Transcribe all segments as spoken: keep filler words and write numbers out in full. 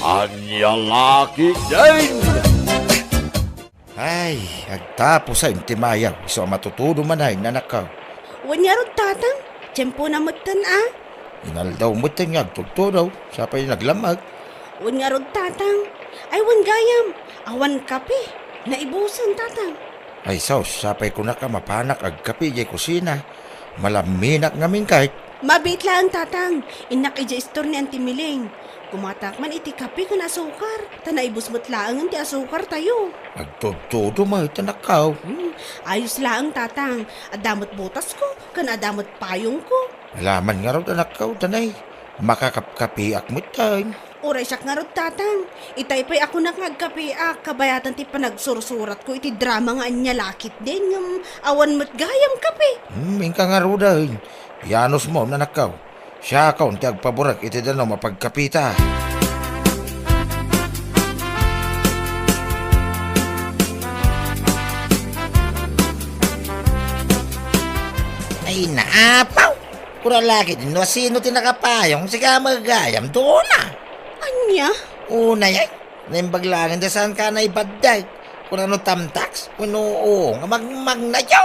Ania la ketdin? Ay, agtapusen ti mayaw, isu a matutudo manen, anakko. Wen ngarud, Tatang, tiempona metten a. Inaldaw metten nga agtudtudo, sa pay naglammeg. Wen ngarud, Tatang, ay wen gayam, awan kape, naibusen, Tatang. Ay sus, sa pay kunak a mapanak agkape idiay kusina. Malamminak ngamin kayat. Mabiit laeng, Tatang. Innak idiay istor ni Auntie Miling. Kumatak man iti kape ken asukar, ta naibus met laengen ti asukartayo. Agtudtudo met, anakko. Hmm, ayos laeng, Tatang. Adda met botasko, ken adda met payongko. Ala man ngarud, anakko, danay. Makakapkapeak metten. Uray siak ngarud, Tatang. Itay pay a kunak nga agkapeak, kabayatan ti panagsursuratko iti drama nga ania la ketdin, ngem awan met gayam kape. Hmm, inka ngaruden. Yanusmo, anakko. Siakon ti agpaburek iti danum a pagkapeta. Ay, naapaw! Kuna la ketdin no sino ti nakapayong, sika met gayam, Dona. Ania? Unay, ay, naimbag laeng ta saanka a naibaddeg. Kuna no tamtaks, wenno uong a magmagnayo.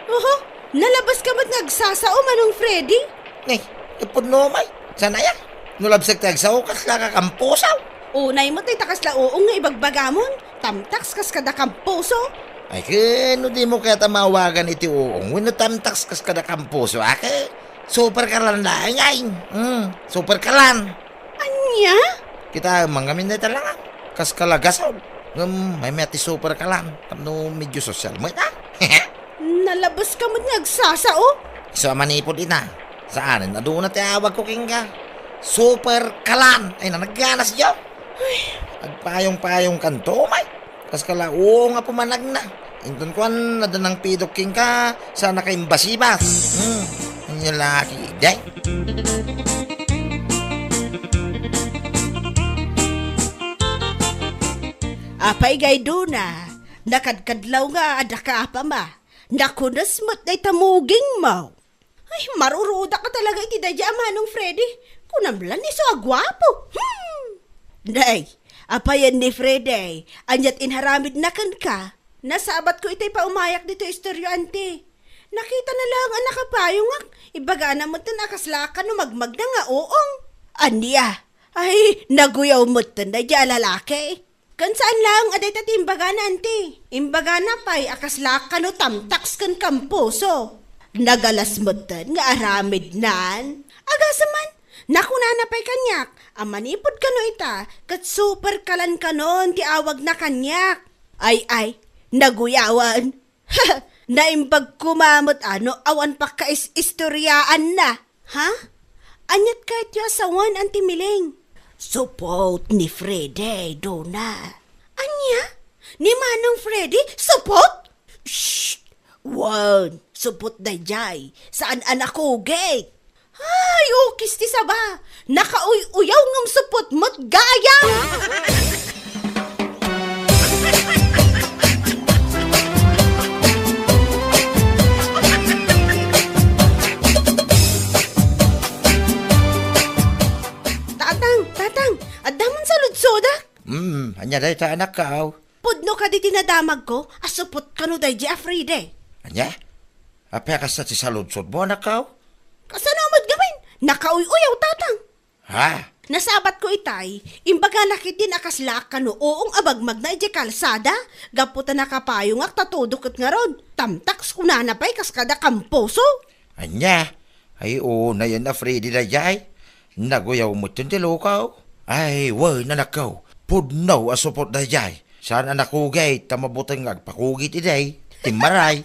Oho, nalabaska met nga agsasao, Manong Freddy. Ni, ipudno may, saan aya? No labsek ti agsao, kaslaka kampusaw. Unay met dayta kasla uong nga ibagbagamon. Tamtaks kas kada kampuso. Ay, ken no dimo kayat a maawagan iti uong wenno tamtaks kas kada kampuso, a, ket super kalan laeng, ay. Hmm, super kalan. Ania? Kitaem man ngamin dayta langan. Kas kalagasol. Ngem maymayat ti super kalan tapno medyo sosyal met, a. Nalabaska met nga agsasao. Isu a manipud ita, saanen a Dona ti awagko kenka. Super kalan. Ay, nanagganas yo. Ay. Agpayong-payongkanto, may. Kas kala uong a pumanagna. Inton kuan, adda nangpidok kenka, saanka imbasibas. Hmm, ania la ketdin? Apay ngay, Dona, nakadkadlaw nga adda ka apama. Nakunes met dayta mugingmo. Ay, marurudak ka talaga iti daydi a Manong Freddy. Kunam la ni isu a guapo. Hmm! Nay, apayen ni Freddy, aniat inharamidna kenka? Nasabatko itay paumayak ditoy istoryo, anti. Nakitana laeng a nakapayongak. Imbagana metten a kaslaak kano magmagna nga uong. Ania? Ay, naguyaw metten daydi a lalaki. Ken saan laeng a dayta ti imbagana, anti. Imbagana pay a kaslaak kano tamtaks ken kampuso. Nagalas metten nga aramidnan. Agasem man, nakunana pay kaniak a manipud kano ita, ket super kalan kanon ti awagna kaniak. Ay, ay, naguyawen. Naimbag koma met a no awan pakkaistoriaanna. Ha? Aniat kayatyo a sawen, Anti Miling? Supot ni Freddy, Dona. Ania? Ni Manong Freddy? Supot? Shh! Wen, supot daydiay. Saan a nakugit. Ay, ukis ti saba! Nakauy-uyaw ngem supot met gayam! Tatang, Tatang, adda man saludsodak? Hmm, ania dayta, anakko? Pudno kadi ti nadamagko a supot kano daydi a Freddy. Ania? Apay a kasta ti saludsodmo, anakko? Kasano met ngamin? Nakauy-uyaw, Tatang. Ha? Nasabatko itay, imbagana ketdin a kaslaak kano uong a magmagna idiay kalsada, gapu ta nakapayongak ta todo ket ngarud. Tamtaks kunana pay kas kada kampuso. Ania? Ay, unayen a Freddy daydiay. Naguyaw metten ti lukaw. Ay, wen, anakko. Pudno a supot daydiay. Saan a nakugit ta mabuteng nga agpakugit idiay. Timmaray.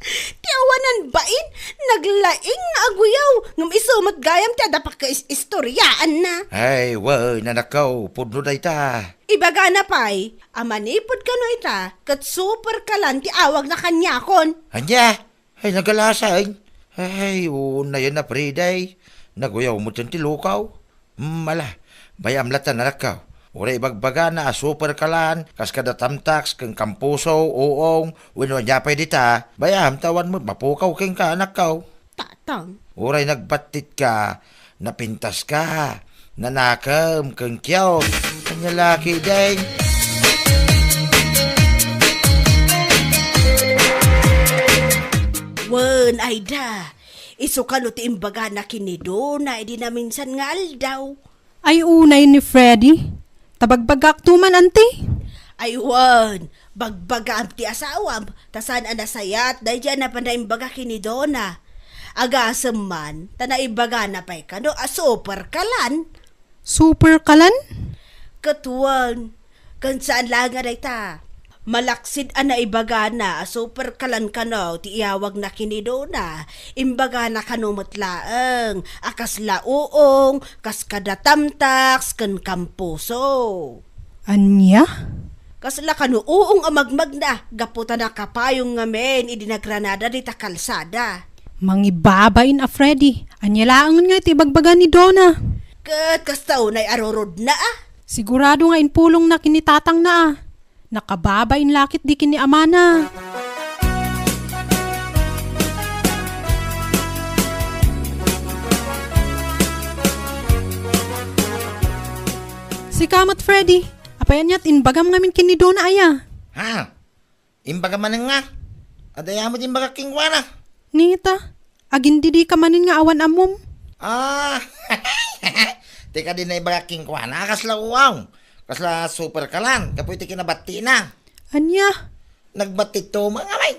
Ti awanan bain, naglaing nga aguyaw, ngem isu met gayam ti adda pakkaistoriaanna. Ay, wen, anakko, pudno dayta. Ibagana pay a manipud kano ita, ket super kalan ti awagna kaniakon. Ania? Ay, nagalasaen. Ay, unayen a Freddy. Naguyaw metten ti lukaw. Hmm, ala, bay-am latta, anakko. Uray ibagbagana a super kalan, kas kada tamtaks ken kampuso, uong, wenno ania pay dita, bay-am ta awan met mapukaw kenka, anakko. Tatang. Uray nagbattitka, napintaska, Nanakem ken cute. Ania la ketdin? Wen, Aida. Isu kano ti imbagana ken ni Dona idi naminsan nga aldaw? Ay, unay ni Freddy. Ta bagbagakto man, anti? Ay, wen. Bagbagaam ti asawam, ta saan a nasayat daydi a napan naimbaga ken ni Dona. Agasem man, ta naibagana pay kano a super kalan. Super kalan? Ket wen, ken saan laeng a dayta. Malaksid a naibagana a super kalan kano ti iyawagna ken ni Dona. Imbagana kano met laeng a kasla uong, kas kada tamtaks, ken kampuso. Ania? Kasla kano uong a magmagna gapu ta nakapayong ngamin idi nagranada dita kalsada. Mangibabain a Freddy. Ania laengen nga iti ibagbaga ni Dona? Ket kasta unay a rurudna a. Sigurado nga impulongna ken ni tatangna a. Nakababain la ketdi ken ni amana. Sika met, Freddy. Apay aniat imbagam ngamin ken ni Dona aya? Ha? Imbagam manen nga? Adda aya met imbagak kenkuana? Nita, agindidika manen nga awan ammom? Ah, ti kadi naibagak kenkuana, kasla uaw. Kasla super kalan, gapu iti kinabattina. Ania? Nagbattit to, mga kamay.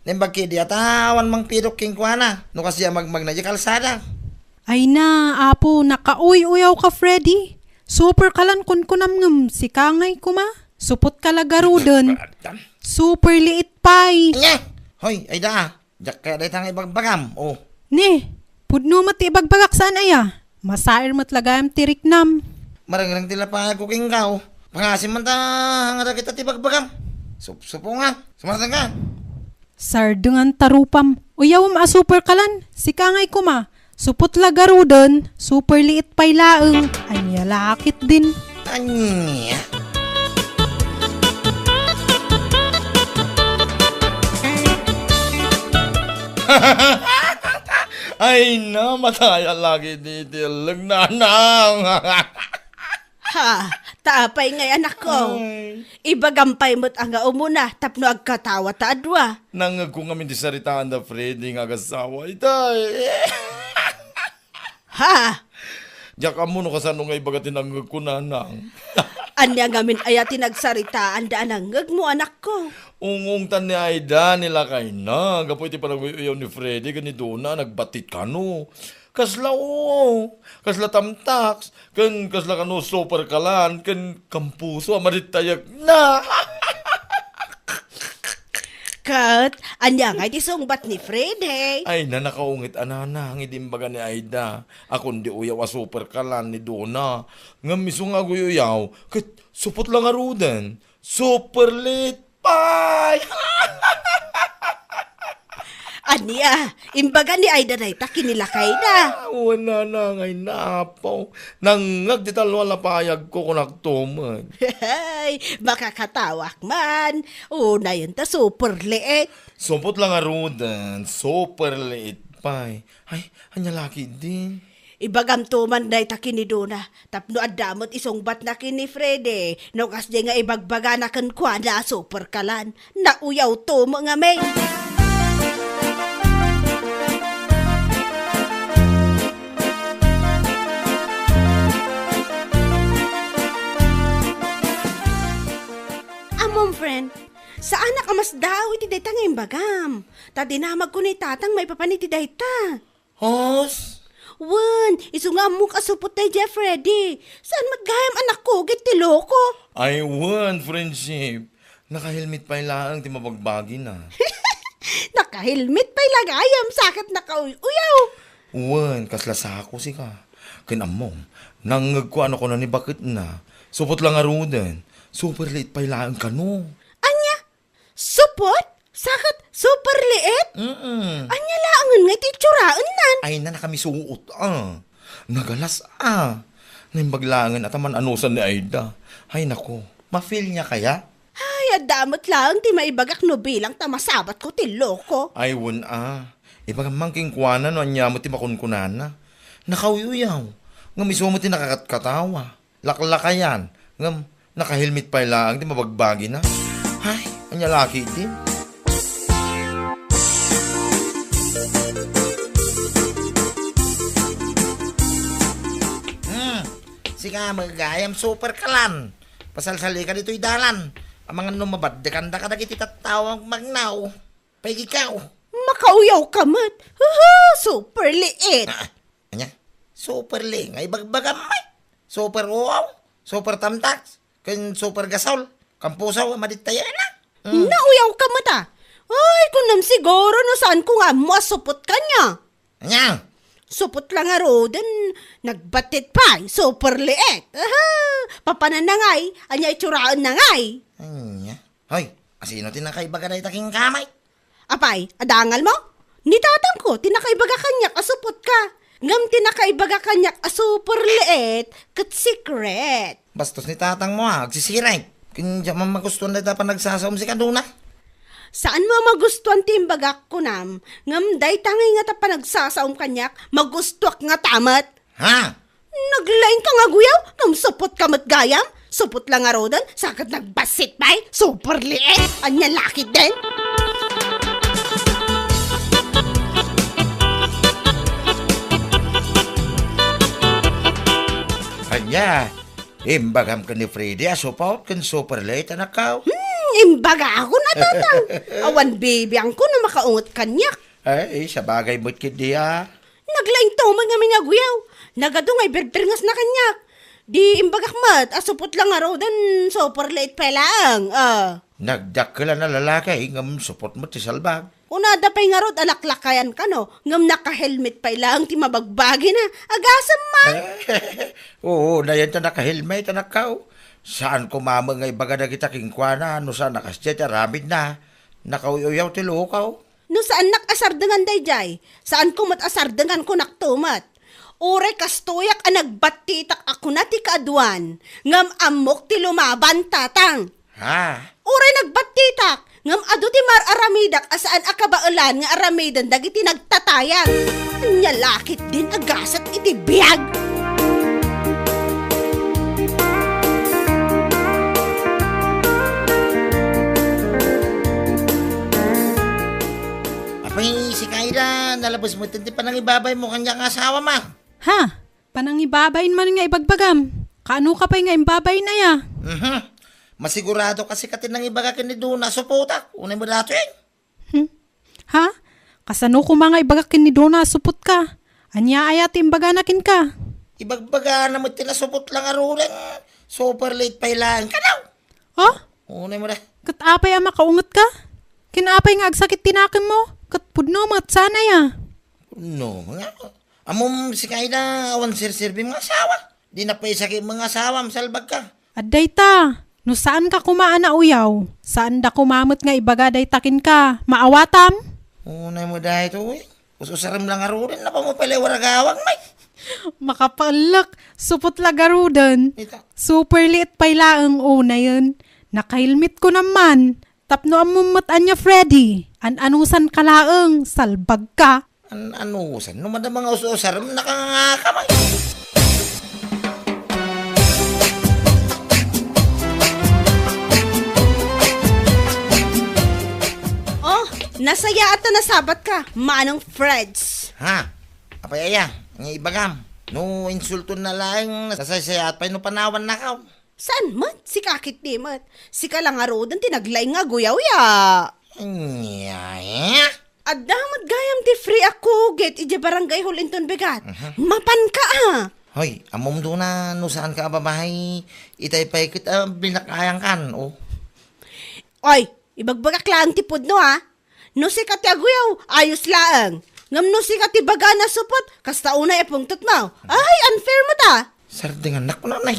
Naimbag ketdi a ta awan mangpidok kenkuana, no kasdi a magmagna di kalsada. Ay na, Apo, nakauy-uyaw ka, Freddy. Super kalan kunkunam ngem sika ngay koma. Supot ka la garuden. Super liit pay. Nya! Hoy, Aida, diak kaya dayta nga ibagbagam, oh. Ne, pudno met ti ibagbagak saan aya. Masair met la gayam ti riknam. Marengreng ti lapayagko kenka, oh. Pangasim man ta nga dagita ti ibagbagam. Supsupo nga, sumaratan ka. Sardengan ta rupam. Uyawem a super kalan. Sika ngay koma. Supot la garuden, super liit pay laeng. Ania la ketdin? Ania? Ay na, mataya lagi di ti elleg, nanang. Ha, ta apay ngay, anakko? Ay. Ibagam pay met a nga umuna tapno agkatawa ta a dua. Nangngegko ngamin ti saritaan da Freddy nga agasawa, itay. Ha? Diak ammo no kasano nga ibaga ti nangngegko, nanang. Ania ngamin aya ti nagsaritaan da a nangngegmo, anakko? Ungongtan ni Aida ni lakayna gapu iti panaguy-uyaw ni Freddy ken ni Dona a nagbattit kano. Kasla uong, kasla tamtaks, ken kasla kano super kalan, ken kampuso a madittayekna. Ket, ania ngay ti sungbat ni Freddy? Ay, na, nakaungit a nanang idi imbaga ni Aida a kundi uyaw a super kalan ni Dona. Ngem isu nga aguy-uyaw, ket supot la ngaruden, super liit pay! Ania, imbaga ni Aida dayta ken ni lakayna? Ah, wen, nanang, ay na, Apo. Nangngeg ti tallo a lapayagko, kunakto met. Hay, makakatawak man. Unayen ta super liit. Supot la ngaruden, super liit pay. Ay, ania la ketdin? Ibagamto man dayta ken ni Dona, tapno adda met isungbatna ken ni Freddy, no kasdi nga ibagbagana kenkuana a super kalan. Nauyawto met ngamin. Ammom, friend, saanak a masdaaw iti dayta nga imbagam. Ta dinamagko ni Tatang maipapan iti dayta. Hos? Wen, isu nga ammok a supot daydiay a Freddy. Saan met gayam a nakugit ti loko? Ay, wen, friendship. Nakahelmet pay laeng ti mabagbagina. Nakahelmet pay la gayam, sa ket nakauy-uyaw. Wen, kasla sako sika. Ken ammom, nangngegko a nakuna ni baketna. Supot la ngaruden. Super liit pay laeng kano. Ania? Supot? Sa ket super liit? Mm-mm. Ania laengen nga iti itsuraan nan? Ay, na, nakamisuot, ah. Nagalas, ah. Naimbag laengen a ta man-anusan ni Aida. Ay, nako. Ma-feel niya kaya? Ay, adda met laeng ti maibagak no bilang ta masabatko ti loko. Ay, wen, ah. Ibagam man kenkuana no ania met ti makunkunana. Nakauy-uyaw. Ngem isu met ti nakakatkatawa. Laklakayan. Ngem nakahelmet pay laeng ti mabagbagina. Ay, ania la ketdin? Hmm, sika met gayam super kalan. Pasalsalika ditoy dalan. Amangan no mabaddekan daka dagiti tattao nga agmagnaw. Peggy ka, oh. Makauyaw ka met. Huhu, super liit. Ah, ania? Super liit nga ibagbagam met. Super uaw, super tamtax, ken super gasol, kampusaw, madittayen na. Mm. Nauyaw ka met, ah. Ay, kunam siguro no saan ko nga ammo a supot kaniak. Ania? Supot la ngaruden, nagbattit pay, super liit. Aha, papanan na ngay, ania itsuraen na ngay? Ania? Hoy, asino ti nakaibaga dayta kenka, met? Apay, adangal mo? Ni tatangko, ti nakaibaga kaniak a supot ka. Ngem ti nakaibaga kaniak a super liit, ket secret. Bastos ni tatang mo, ah, agsisiring. Ken diak man magustuan dayta panagsasaom sika, Dona. Saan mo a magustuan ti imbagak, kunam? Ngem dayta ngay ngata panagsasaom kaniak, magustuak ngata met. Ha? Naglaing ka nga aguyaw, ngem supot ka met gayam. Supot la ngaruden, sa ket nagbassit pay, super liit. Ania la ketdin? Ania, imbagam ken ni Freddy a supot ken super liit, anakko? Hmm, imbagakon a, tatang. Awan bibiangko no makaunget kaniak. Ay, sabagay met ketdi, ah. Naglaing to met ngamin nga aguyaw. Nagadu nga iberberngos na kaniak. Di imbagak met a supot la ngaruden, super liit pay laeng. Ah. Nagdakkel a lalaki, ngem supot met ti salbag. Kunada pay ngarud a laklakayan kano, ngem nakahelmet pay laeng ti mabagbagina. Agasem man. Oo, nayen ta nakahelmet, anakko. Saan ko mamen nga ibaga dagita kenkuana no saan a kasdiay ti aramidna. Nakauyaw ti loko. No saannak a sardengan daydiay, saanko met a sardengan, kunakto met. Uray kastoyak a nagbattitak a kuna ti kaaduan, ngem ammok ti lumaban, tatang. Ha? Uray nagbattitak, ngem adu ti mar-aramidak a saan a kabaelan nga aramiden dagiti nagtatayag. Ania la ketdin a gasat iti biag? Apay, sika, Ida, nalabes met ti panangibabaymo kaniak nga asawam, a? Ha? Panangibabain man nga ibagbagam? Kaano ka pay nga imbabain, aya? Mhm. Masigurado ka, sika ti nangibaga ken ni Dona a supotak. Unay mo datoyen. Hmm? Ha? Kasano koma nga ibaga ken ni Dona a supot ka? Ania aya ti imbagana kenka? Ibagbagana met ti nasupot la ngaruden. Super liit pay laeng. Kanaw! Oh? Unay mo da. Ket apay a makaunget ka? Ken apay nga agsakit ti nakemmo? Ket pudno met saan aya? Pudno nga. Ammom, sika, Ida, awan serserbim nga asawa. Di na pay sakit nga asawam, salbag ka. Adda ita, no saan ka koma a nauyaw, saan da koma met nga ibaga dayta kenka, maawatam? Unay mo daytoy. Us-usarem la ngaruden, napamupay la waragawag, may. Makapaellek, supot la garuden. Ita. Super liit pay laeng unayen. Nakahelmet ko naman. Tapno ammom met ania, Freddy, an-anusan ka laeng, salbag ka. An-anusan? No madama nga us-usarem, nakanganga ka, may. Oh, nasayaat ta nasabat ka, Manong Freds. Ha? Apay aya, nga ibagam. No insulton na laeng, nasaysayaat pay no panawan na ka. Saan met? Sika ketdi met. Sika la ngaruden ti naglaing nga aguyawya. Ania? Adda met gayam ti free a kugit idiay Barangay Hall inton bigat. Mhm. Mapan ka, a. Hoy, ammom, Dona, no saan ka a babai, itay pay ket a binakayan kan, oh. Oy, ibagbagak laeng ti pudno, a. No sika ti aguyaw, ayos laeng. Ngem no sika ti bagana supot, kasta unay a pungtotmo. Ay, unfair met, a. Sardengannak, kunam, nay.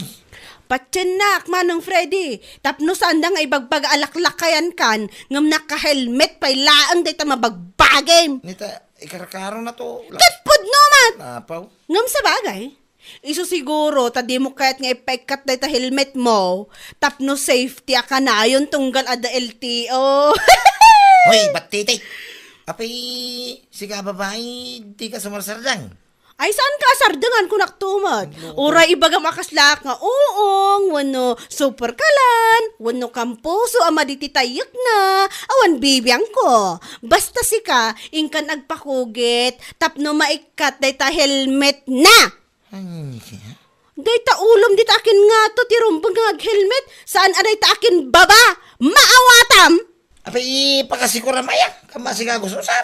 Patiennak, Manong Freddy, tapno saanda nga ibagbaga a laklakayan kan, ngem nakahelmet pay laeng dayta mabagbagim. Nita, ikarkaro na to. Ket pudno met! Apaw. Ngem sabagay, isu siguro ta dimo kayat nga ipaikkat dayta helmet mo, tapno safety a kanayon tunggal adda L T O. Hoy, battiti! Apay, sika babai, di ka sumarsardang? Ay, saanka a sardengan, kunak to met. Ano? Uray ibagam a kaslaak nga uong, wenno super kalan, wenno kampuso a madi ti tayyekna, awan bibiangko. Basta sika, inkan agpakugit, tapno maikkat dayta helmetna. Ay, Dayta ulom dita akin ngato ti rumbeng nga aghelmet, saan a dayta akin baba, maawatam! Apay, ipakasikuram aya, kama sigagususam.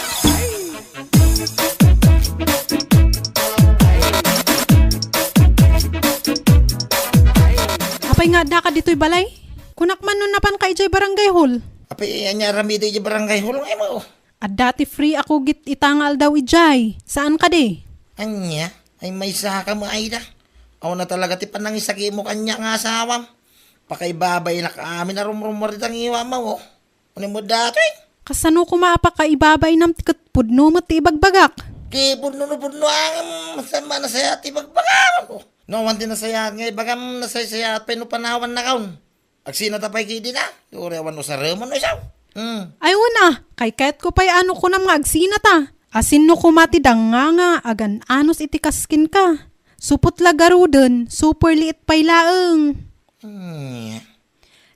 Apay nga addaka ditoy balay? Kunak man no napanka idiay barangay hall. Apay, ania aramidek idiay barangay hall nga imo? Adda ti free a kugit ita nga aldaw idiay. Saan kadi? Ania? Ay, maysa ka met, Aida. Awan na talaga ti panangisakimo kaniak nga asawam. Pakaibabainak amin a rumrummuar dita ngiwam, oh. Unim mo datoy? Kasano koma a pakaibabainam ti ket pudno met ti ibagbagak? Ti pudno no pudno ang saan ba nasayaat ti ibagbagam, oh. No, awan ti nasayaat nga ibagam, nasaysayaat pay no panawannakon. Agsinata pay kadi na? Uray awan usareman no isaw. Hmm. Ay, una, kay kayatko pay a no kunam nga agsinata. Asinno koma ti dangnganga, agan-anos iti kaskinka. Supot la garuden, super liit pay laeng. Hmm.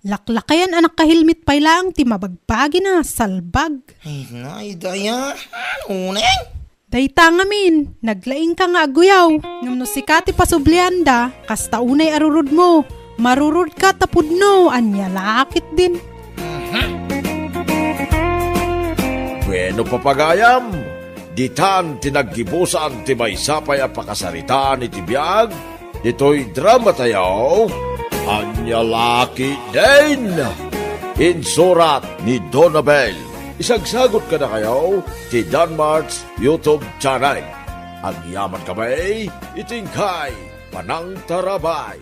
Laklakayan a nakahilmet pay laeng ti mabagbagina, salbag. Ay, na, ay, daya. Ano na yan? Dayta ngamin, naglaingka nga aguyaw. Ngem no sika ti pasublianda, kasta unay a rurudmo. Marurudka ta pudno, ania la ketdin. Bueno, papagayam, ditan ti naggibusan ti maysa pay a pakasaritaan iti biag ditoy dramatayo, Ania la ketdin. Insurat ni Donabel. Isagsagot kadakayo ti Danmart's YouTube channel. Agyaman kami iti inkay panangtarabay.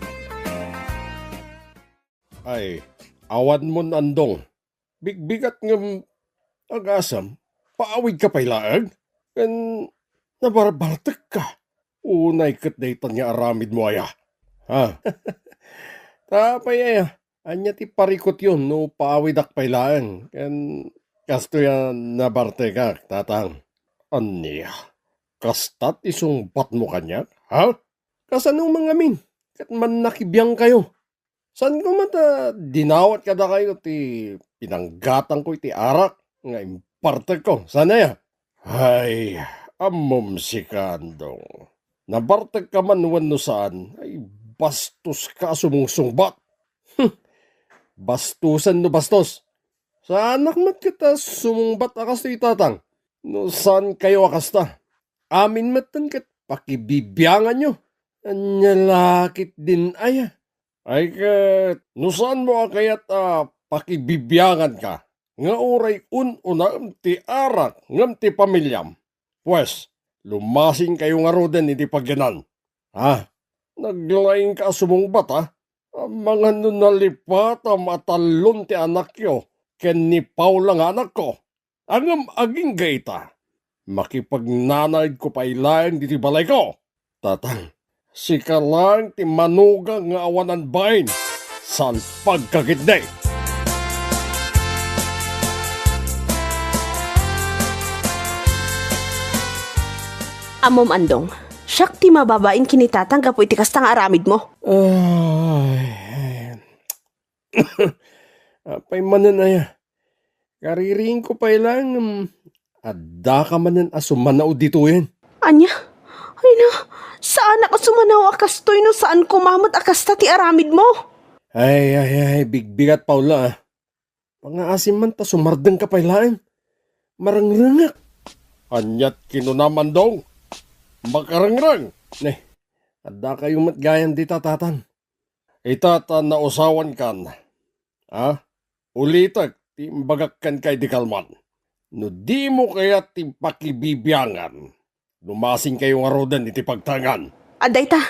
Ay, awan mon andong. Bigbigat ngem agasem, paawidka pay laeng? Ken nabarbartekka. Unay ket daytan nga aramidmo aya. Ha? Tapay aya, ania ti parikutyo no paawidak pay laeng? Ken kastoy a nabartekak, tatang. Ania? Kasta ti sungbatmo kaniak? Ha? Kasano mangamin? Ket mannakibiangkayo. Saan koma ta dinawat kadakayo ti pinanggatangko iti arak nga impartekko? Saan aya? Ay, ammom sika, Andong. Nabartekka man wenno saan, ay, bastoska a sumungsungbat. Hmm. Bastosen no bastos. Saanak met ket a sumungbat a kastoy, tatang. No saankayo a kasta, amin metten ket pakibibianganyo. Ania la ketdin aya? Ay ket, no saanmo a kayat a pakibibianganka, nga uray un-unaem ti arak ngem ti pamiliam, pues, lumasinkayo ngaruden iti pagyanan. Ha? Naglaingka a sumungbat, ha? Amangan no nalipatam a tallon ti anakyo ken ni Paula nga anakko. Ngem agingga ita, makipagnanaedko pay laeng ditoy balayko. Tatang, sika laeng ti manugang nga awanan bain. Salpagka ketdi. Ammom, Andong, siak ti mababain ken ni Tatang gapu iti kasta nga aramidmo. Ay, ay. Apay manen aya? Kaririingko pay laeng, ngem addaka manen a sumanao ditoyen. Ania? Ay na, saanak a sumanao a kastoy no saan koma met a kasta ti aramidmo. Ay, ay, ay, bigbigat, Paula, ah. Pangaasim man ta sumardengka pay laeng. Marengrengak. Aniat kinunam, Andong? Makarengreng. Ne, addakayo met gayam dita, tatang. Ita ta nausawankan, a, ulitek ti imbagak kenka idi kalman. No dimo kayat ti pakibibiangan, lumasinkayo ngaruden iti pagtaengan. Adda ita,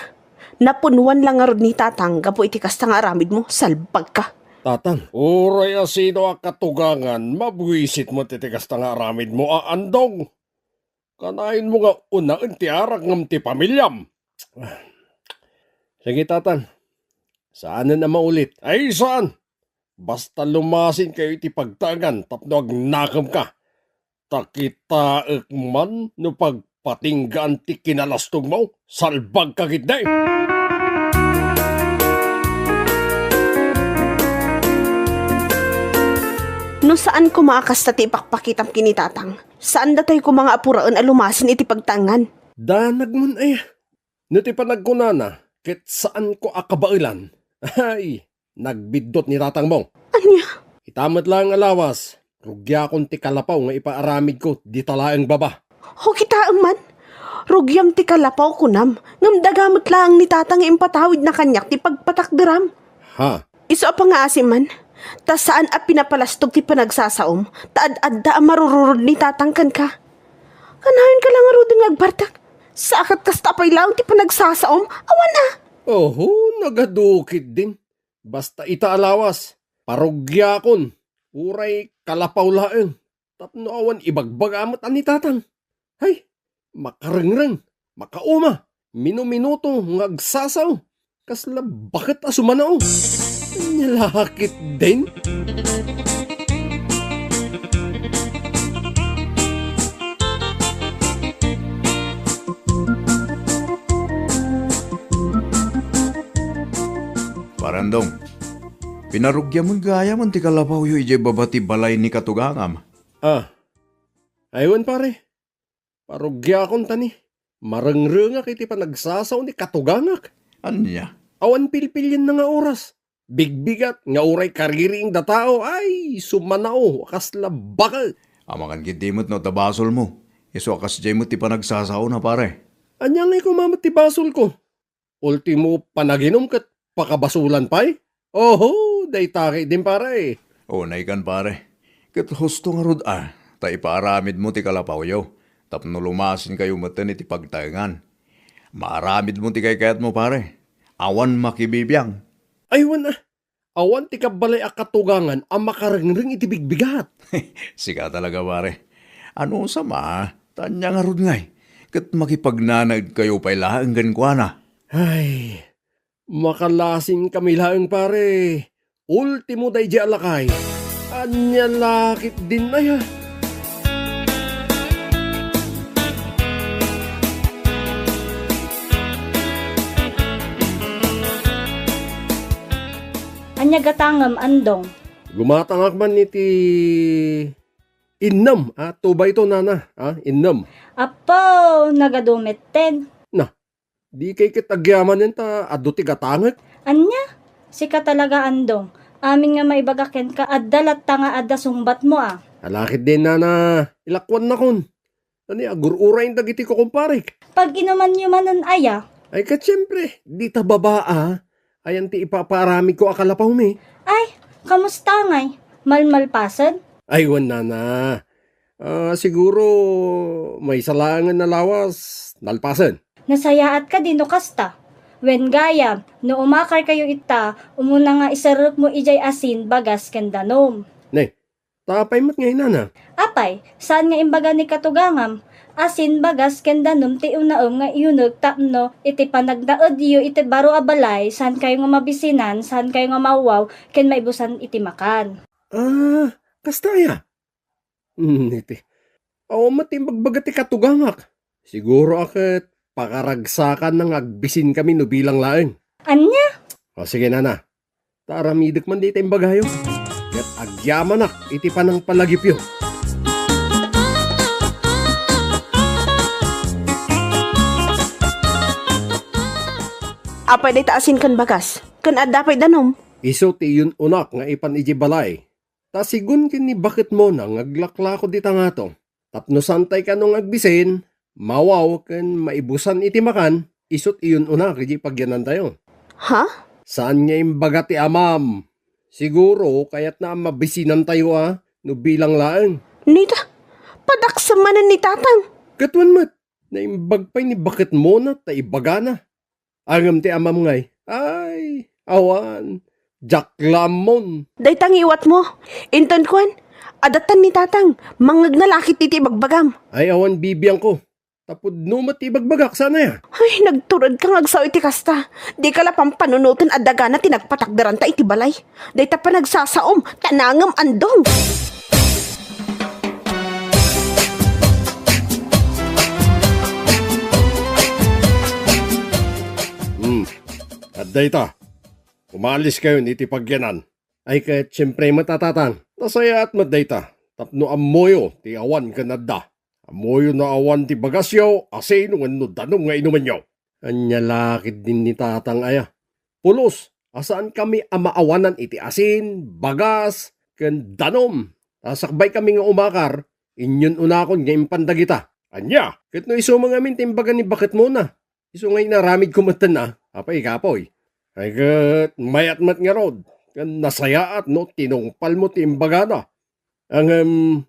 napunwan la ngarud ni Tatang gapu iti kasta nga aramidmo, salbagka. Tatang, uray a sino a katugangan, mabuisit met iti kasta nga aramidmo a, Andong. Kanayon mo nga unaen ti arak ngem ti pamiliam. Sige, tatang. Saanen a maulit. Ay, saan? Basta lumasinkayo iti pagtaengan tapno agnakemka. Ta kitaek man no pag Patinggaan ti kinalastogmo, salbagka ketdi! No saan koma a kasta ti ipakpakitam ken ni Tatang, saan datayo koma nga apuraen a lumasin iti pagtaengan. Danagmon aya. No ti panagkunana, ket saanko a kabaelan. Ay, nagbiddut ni tatangmo. Ania? Ita met laeng a lawas, rugiakon ti kalapaw nga ipaaramidko dita laeng baba. O kitaem man, rugiam ti kalapaw kunam, ngem daga met laeng ni Tatang nga impatawidna kaniak ti pagpatakderam. Ha? Isu a pangngaasim man, ta saan a pinapalastog ti panagsasaom, ta ad-adda a marururod ni Tatang kenka. Kanayon ka la ngaruden nga agbartek. Sa ket kasta pay laeng ti panagsasaom, awan a. Oho, nagadu ketdin. Basta ita a lawas, parugiakon, uray kalapaw laeng, tapno awan ibagbaga met a ni Tatang. Hay, makarengreng, makauma, minuminuto nga agsasao. Kasla baket a sumanao. Ania la ketdin? Pare Andong, pinarugiam gayam ti kalapawyo idiay baba ti balay ni katugangam. Ah, ay wen, pare. Parugiakon ta ni, marengrengak iti panagsasao ni katugangak. Ania? Awan pilpilienna nga oras. Bigbigat nga uray kaririingda tao, ay, sumanao, kasla baket. Amangan ketdi met no adda basolmo. Isu a kasdiay met ti panagsasaona, pare. Ania ngay koma met ti basolko? Ultimo panaginum ket pakabasolan pay? Oho, dayta ketdin, pare. Unaykan, pare. Ket husto ngarud a, ta ipaaramidmo ti kalapawyo, tapno lumasinkayo metten iti pagtaengan. Maaramidmo ti kaykayatmo, pare. Awan makibibiang. Ay wen a, awan ti kabbalay a katugangan a makarengreng iti bigbigat. Sika talaga, pare. Anusam a, ta ania ngarud ngay, ket makipagnanaedkayo pay laeng kenkuana. Ay, makalasinkami laeng, pare. Ultimo daydiay a lakay. Ania la ketdin aya? Ania gatangem, Andong? Gumatangak man iti innem a tubayto, nana, a, innem. Apo, nagadu metten. Na, dikay ket agyamanen ta adu ti gatangek? Ania? Sika talaga, Andong. Amin nga maibaga kenka, adda latta nga adda sungbatmo a. Ala ketdin, nana, ilakuannakon. Ani, agur-urayen dagiti kukumparek. Pag-inumanyo manen aya? Ay, ket siempre, dita baba a. Ayan ti ipapaaramidko a kalapawmi. Ay, kamusta ngay? Malmalpasen? Ay, wen, nana. Ah, siguro, maysa laengen a lawas, nalpasen. Nasayaat kadi no kasta. Wen gayam, no umakarkayo ita, umuna nga iserrekmo idiay asin, bagas, ken danum. Ne, ta apay met ngay, nana? Apay, saan nga imbaga ni katugangam? Asin, bagas, ken danum ti unaem nga iyuneg tapno iti panagnaedyo iti baro a balay, saankayo nga mabisinan, saankayo nga mawaw, ken maibusan iti makan. Ah, kasta aya? Hmm, iti. Awan met ti imbagbaga ti katugangak. Siguro a ket pakaragsakanna nga agbisinkami no bilang laeng. Ania? O, sige, nana. Ta aramidek man dita imbagayo. Ket agyamanak iti panangpalagipyo. Apay dayta asin ken bagas? Ken adda pay danum? Isu ti iyun-unak nga ipan idiay balay. Ta sigun ken ni baketmona nga aglaklako dita ngato. Tapno saantay kano nga agbisin, mawaw ken maibusan iti makan, isut' iyun-una idiay pagyanantayo. Ha? Saan nga imbaga ti amam? Siguro, kayatna a mabisinantayo a, no bilang laeng. Nita, padaksem manen ni Tatang. Ket wen met, naimbag pay ni baketmona ta ibagana. Ngem ti amam ngay, ay, awan, diak la ammon. Dayta ngiwatmo, inton kuan, adatan ni Tatang, mangngegna la ketdi ti ibagbagam. Ay, awan bibiangko. Ta pudno met ti ibagbagak, saan aya? Ay, nagturedka nga agsao iti kasta. Dika la pampanunoten a dagana ti nagpatakderanta iti balay. Dayta panagsasaom, ta nangem andong. Dayta, umaliskayon iti pagyanan. Ay ket siempre met a, Tatang. Nasayaat met dayta, tapno ammoyo ti awan ken adda. Ammoyo no awan ti bagasyo, asin wenno danum nga inumenyo. Ania la ketdin ni Tatang aya? Pulos a saankami a maawanan iti asin, bagas, ken danum. Ta sakbaykami nga umakar, inyun-unakon nga impan dagita. Ania? Ket no isu ngamin ti imbaga ni baketmona, isu nga inaramidko metten a, apay kapoy. Ay ket mayat met ngarud, ken nasayaat no tinungpalmo ti imbagana. Ngem,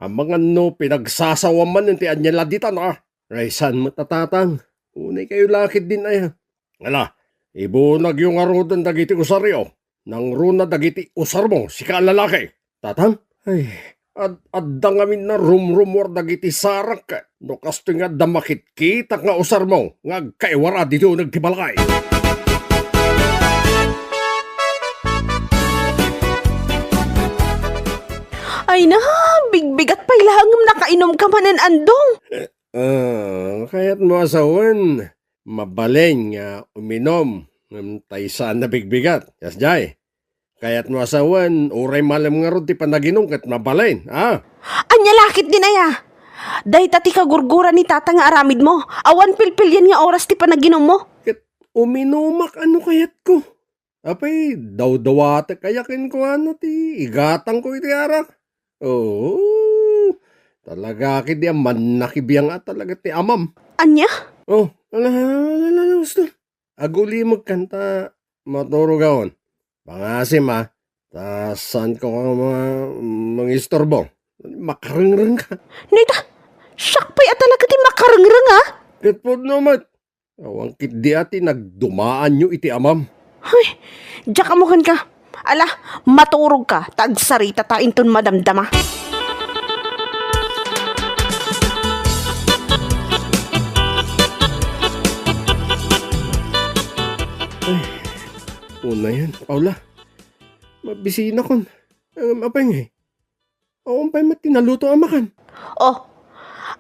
amangan no pinagsasawam manen ti ania la ditan a. Ay saan met a, Tatang. Unay kayo la ketdin aya. Ala, ibunagyo ngaruden dagiti usaryo. Nangruna dagiti usarmo, sika a lalaki. Tatang? Ay, ad-, adda ngamin a rumrumuar dagiti sarak. No kastoy nga adda makitkitak nga usarmo nga agkaiwara ditoy uneg ti balay. Ay na, bigbigat pay laeng ngem nakainumka manen, Andong. Ah, kayatmo a sawen, mabalin nga uminom ngem ta saan a bigbigat. Kasdiay, kayatmo a sawen, uray malem ngarud ti panaginum ket mabalin, a? Ania la ketdin aya? Dayta ti kagurgura ni Tata nga aramidmo. Awan pilpilian nga oras ti panaginummo. Ket uminumak a no kayatko. Apay, dawdawatek aya kenkuana ti igatangko iti arak? Oo, talaga ketdi a mannakibiang a talaga ti amam. Ania? Oh, ala, ala, ala, ala, gusto. Agulimekkan ta maturogakon. Pangasim a, ta saanko nga ma-, mangistorbo. Makarengreng ka. Nita, siak pay a talaga ti makarengreng a? Ket pudno met. Awan ketdi a ti nagdumaanyo iti amam. Ay, diak ammo kenka. Ala, maturogka, ta agsarita ta inton madamdama. Ay, unayen, Paula. Mabisinakon. Ngem apay ngay? Awan pay met ti naluto a makan. Oh,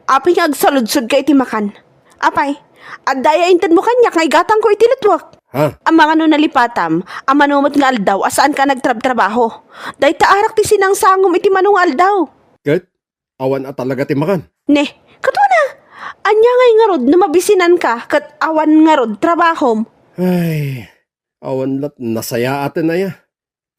apay nga agsaludsodka iti makan? Apay, adda aya intedmo kaniak nga igatangko iti lutwak? Ha? Amangan no nalipatam, a mano met nga aldaw a saanka a nagtrabtrabaho. Dayta arak ti sinangsangom iti mano nga aldaw. Ket awan a talaga ti makan? Ne, katuna. Ania ngay ngarud no mabisinanka ket awan ngarud trabahom? Ay, awan lat nasayaaten aya.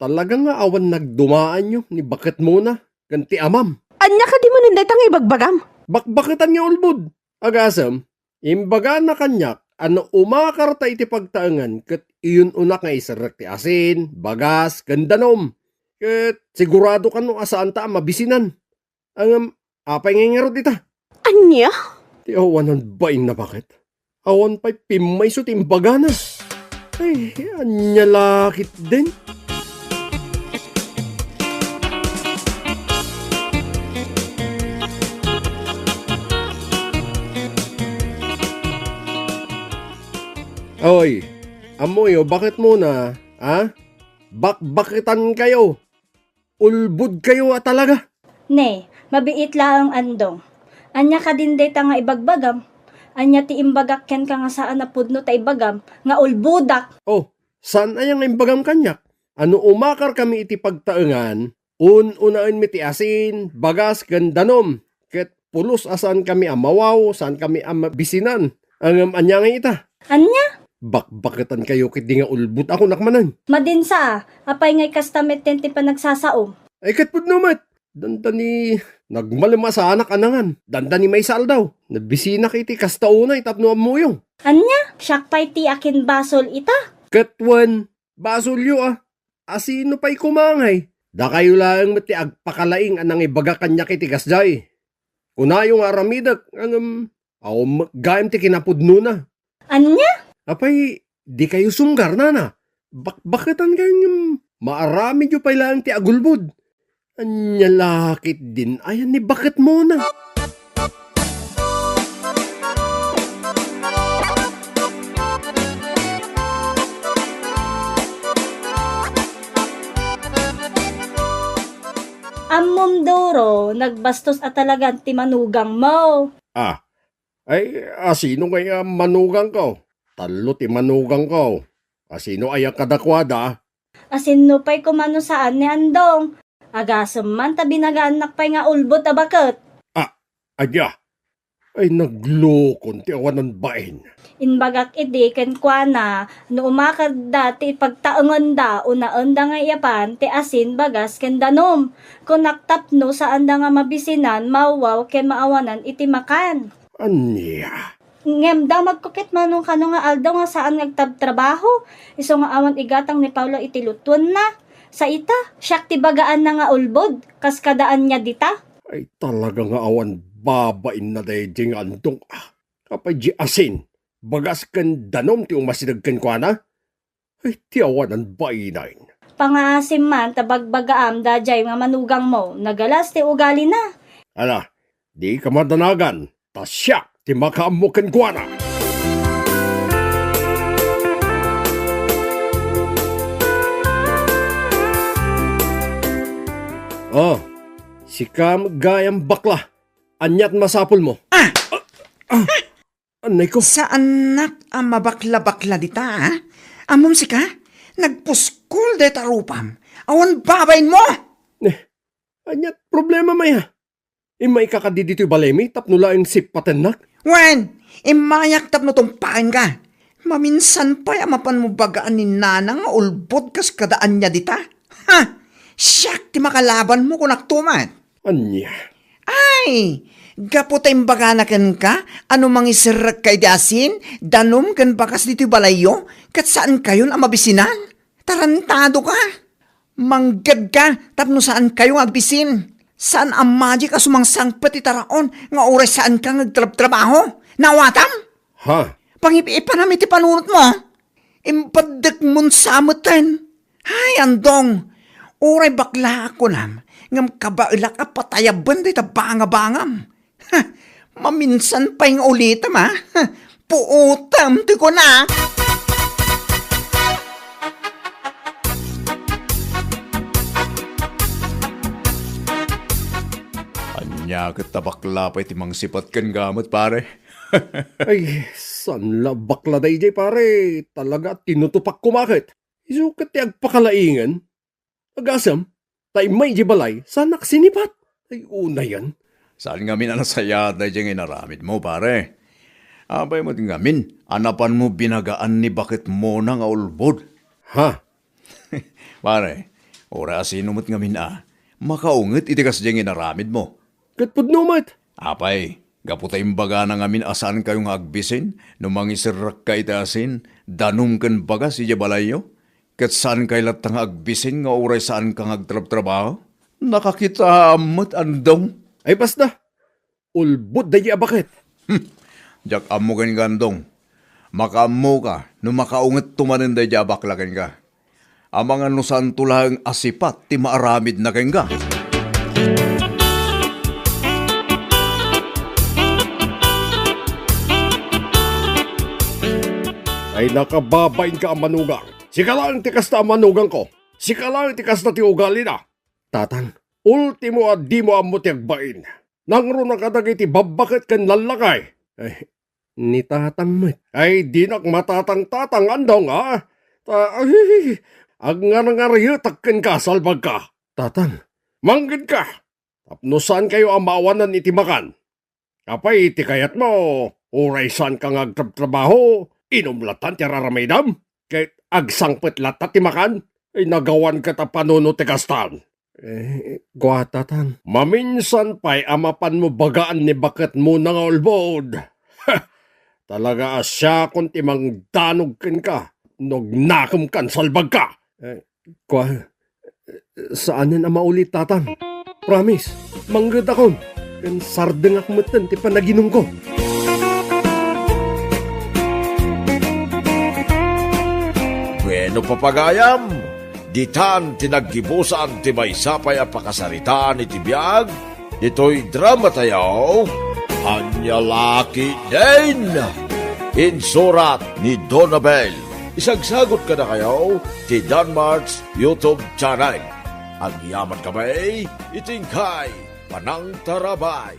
Talaga nga awan nagdumaanyo ni baketmona ken ti amam. Ania kadi manen dayta nga ibagbagam? Bakbaketan nga ulbod. Agasem, imbagana kaniak a no umakarta iti pagtaengan ket iyun-unak nga iserrek ti asin, bagas, ken danum. Ket sigurado kano a saanta a mabisinan. Ngem, apay ngay ngarud ita? Ania? Ti awanan bain a baket. Awan pay pimmayso ti imbagana. Ay, ania la ketdin? Oy, ammoyo, baketmona, a? Bakbaketankayo. Ulbodkayo a talaga. Ne, mabiit laeng, Andong. Ania kadin dayta nga ibagbagam? Ania ti imbagak kenka nga saan a pudno ta ibagam nga ulbodak? Oh, saan aya nga imbagam kaniak? A no umakarkami iti pagtaengan, un-unaenmi ti asin, bagas, ken danum. Ket pulos a saankami a mawaw, saankami a mabisinan. Ngem ania ngay ita? Ania? Bakbaketankayo ketdi nga ulbod a kunak manen. Madinsa a, apay ngay kasta metten ti panagsasaom? Ay, ket pudno met. Dandani nagmalem a saanak a nangan. Dandani maysa aldaw, nabisinak iti kasta unay tapno ammoyo. Ania? Siak pay ti akinbasol ita? Ket wen, basolyo a. Asino pay koma ngay? Dakayo laeng met ti agpakalaing a nangibaga kaniak iti kasdiay. Kunayo nga aramidek, ngem awan met gayam ti kinapudnona. Ania? Apay, dikayo sunggar, nana? Bakbaketankayo ngem maaramidyo pay laeng ti agulbod. Ania la ketdin aya ni baketmona? Ammom, Doro, nagbastos a talagan ti manugangmo. Ah, ay, asino ngay a manugangko? Tallo ti manugangko. Asino aya kadakuada? Asinno pay koma no saan ni Andong? Agasem man ta binagaannak pay nga ulbod a baket. Ah, adda. Ay, naglukon ti awanan bain. Inbagak idi kenkuana, no umakadda ti pagtaengenda, unaenda nga iyapan ti asin, bagas, ken danum. Kunak tapno saanda nga mabisinan, mawwaw, ken maawanan iti makan. Ania? Ngem damagko ket mano kano nga aldaw nga saan nga agtrabtrabaho, isu nga awan igatang ni Paolo iti lutuenna. Sa ita, siak ti bagaanna nga ulbod, kas kada ania dita. Ay, talaga nga awan babainna daydi nga Andong, ah. Apay di asin, bagas ken danum ti umasideg kenkuana? Ay, ti awanan bainen. Pangaasim man ta bagbagaam daydiay nga manugangmo, nagalas ti ugalina. Ala, di ka madanagan, ta siak ti makaammo kenkuana. Oh, sika met gayam bakla. Aniat masapulmo? Ah! Ah! Anay ko. Saannak a mabaklabakla dita, a? Ammom sika? Nagpuskol dayta rupam. Awan babainmo! Eh, aniat problema, maya? Immayka kadi ditoy balaymi tapno laeng sippatennak? Wen, immayak tapno tumpaenka. Maminsan pay a mapanmo bagaan ni Nana nga ulbod kas kada ania dita. Ha! Siak ti makalabanmo, kunakto met. Ania? Ay, gapu ta imbagana kenka a no mangiserrekka iti asin, danum ken bagas ditoy balayyo, ket saankayon a mabisinan. Tarantadoka! Manggedka tapno saankayo nga agbisin. Saan a magic a sumangsangpet ti taraon nga uray saanka nga agtrabtrabaho. Naawatam? Ha? Pangip-ipanam iti panunotmo. Impaddekmon sa meten. Ay, Andong, uray baklaak kunam, ngem kabaelak a patayaben dayta bangabangam. Ha, maminsan pay nga ulitem, a? Ha, puotem ti kunak. Ania ket ta bakla pay ti mangsipet kenka met, pare? Ay, saan la bakla daydiay, pare. Talaga, tinutupak koma ket. Isu ket ti agpakalaingen. Agasem, ta immay idiay balay, saanak sinipat. Ay, unayen. Saan ngamin a nasayaat daydiay nga inaramidmo, pare. Apay met ngamin a napanmo binagaan ni baketmona nga ulbod? Ha? Pare, uray asino met ngamin a, makaunget iti kasdiay nga inaramidmo. Ket pudno met. Apay, gapu ta imbagana ngamin a saankayo nga agbisin no mangiserrekka iti asin, danum ken bagas idiay balayyo? Ket saankayo latta nga agbisin nga uray saanka nga agtrabtrabaho? Nakakitaam met, Andong. Ay, basta. Ulbod daydi a baket. Hmm. Diak ammo kenka, Andong. Makaammoka no makaungetto manen daydi a bakla kenka. Amangan no saanto laeng a sipat ti maaramidna kenka. Ay, nakababainka a manugang. Sika laeng ti kasta a manugangko. Sika laeng ti kasta ti ugalina. Tatang, ultimo a dimo ammo ti agbain. Nangruna kadagiti babbaket ken lallakay. Ay, ni tatang met. Ay, dinak matatang-tatang, Andong, a? Ta, ay, agngarngaryetak kenka, salbagka. Tatang. Manggedka, tapno saankayo a maawanan iti makan. Apay ti kayatmo? Uray saanka nga agtrabtrabaho, inum latta ti ar-aramidem? Ket agsangpet latta ti makan? Ay, nagawan ket a panunot ti kastan. Eh, kua, Tatang. Maminsan pay a mapanmo bagaan ni baketmona nga ulbod. Ha! Talaga a siakon ti mangdanog kenka no agnakemkan, salbagka. Eh, kua, saanen a mauli, Tatang. Promise, manggedak ken sardengak metten ti panaginumko. Bueno, papagayam, ditan ti naggibusan ti maysa pay a pakasaritaan iti biag ditoy dramatayo, Ania La Ketdin. Insurat ni Donabel. Isagsagut kadakayo ti Danmart's YouTube channel. Agyaman kami iti inkay panangtarabay.